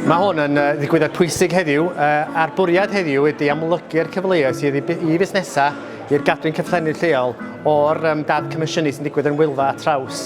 Mae hwn yn ddigwyddiad pwysig heddiw, a'r bwriad heddiw ydy amlygu'r cyfleoedd sydd i fusnesau i'r gadwyn cyflenwi lleol o'r dad-comisiynu sy'n digwydd yn Wylfa a Traws.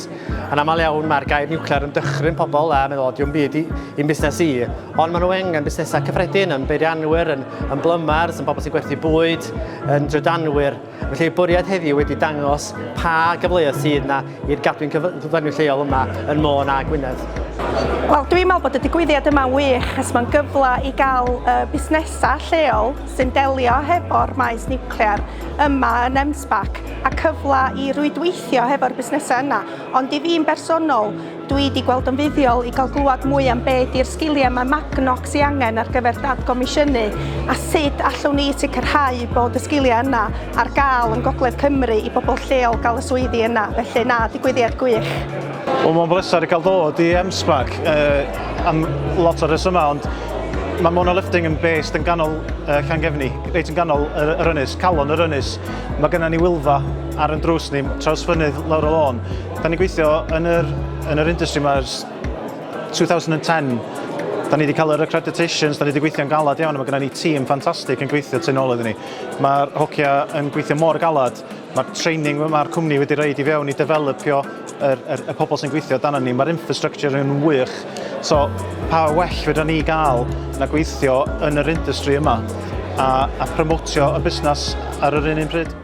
Yn aml iawn mae'r gair niwclear yn dychryn pobl a meddwl, o, dio'm byd i'n busnes i. Ond maen nhw angen busnesau cyffredin, yn beirianwyr, yn, yn blymars, yn bobl sy'n gwerthu bwyd, yn drydanwyr. Felly y bwriad heddiw ydy dangos pa gyfleoedd sydd yna i'r gadwyn cyflenwi lleol yma yn Môn a Gwynedd. Wel, dwi'n meddwl bod y digwyddiad yma'n wych, achos mae'n gyfle i gael uh, busnesau lleol sy'n delio hefo'r maes niwclear yma yn M-SParc a cyfle i rwydweithio hefo'r busnesau yna. Ond i fi'n bersonol, Dwi 'di gweld o'n fuddiol i gael glwad mwy am be 'di'r sgiliau mae Magnox ei angen ar gyfer dadgomisiynu a sut allwn ni sicrhau bod y sgiliau yna ar gael yn Gogledd Cymru i bobl lleol gael y swyddi yna. Felly na, digwyddiad gwych. Wel, mae'n bleser i gael dod i M-SParc uh, am lot o resymau, ond mae Mona Lifting yn based yn ganol uh, Llangefni, reit yn ganol yr, yr ynys, calon yr ynys. Mae gennym ni wylfa ar yn drws ni, trawsfynydd lawr y lôn. Da ni'n gweithio yn yr, yn yr industry yma ers 2010. Da ni wedi cael yr accreditations, da ni wedi gweithio'n galad iawn, a mae gennym ni tîm ffantastig yn gweithio tu nôl iddyn ni. Mae'r hogia yn gweithio mor galad, mae'r training mae'r cwmni wedi roid i fewn i developio yr, yr, y pobl sy'n gweithio dan ni, mae'r infrastructure yn wych. So, pa well fedra ni gael na gweithio yn yr industry yma a, a promotio y busnes ar yr un un pryd.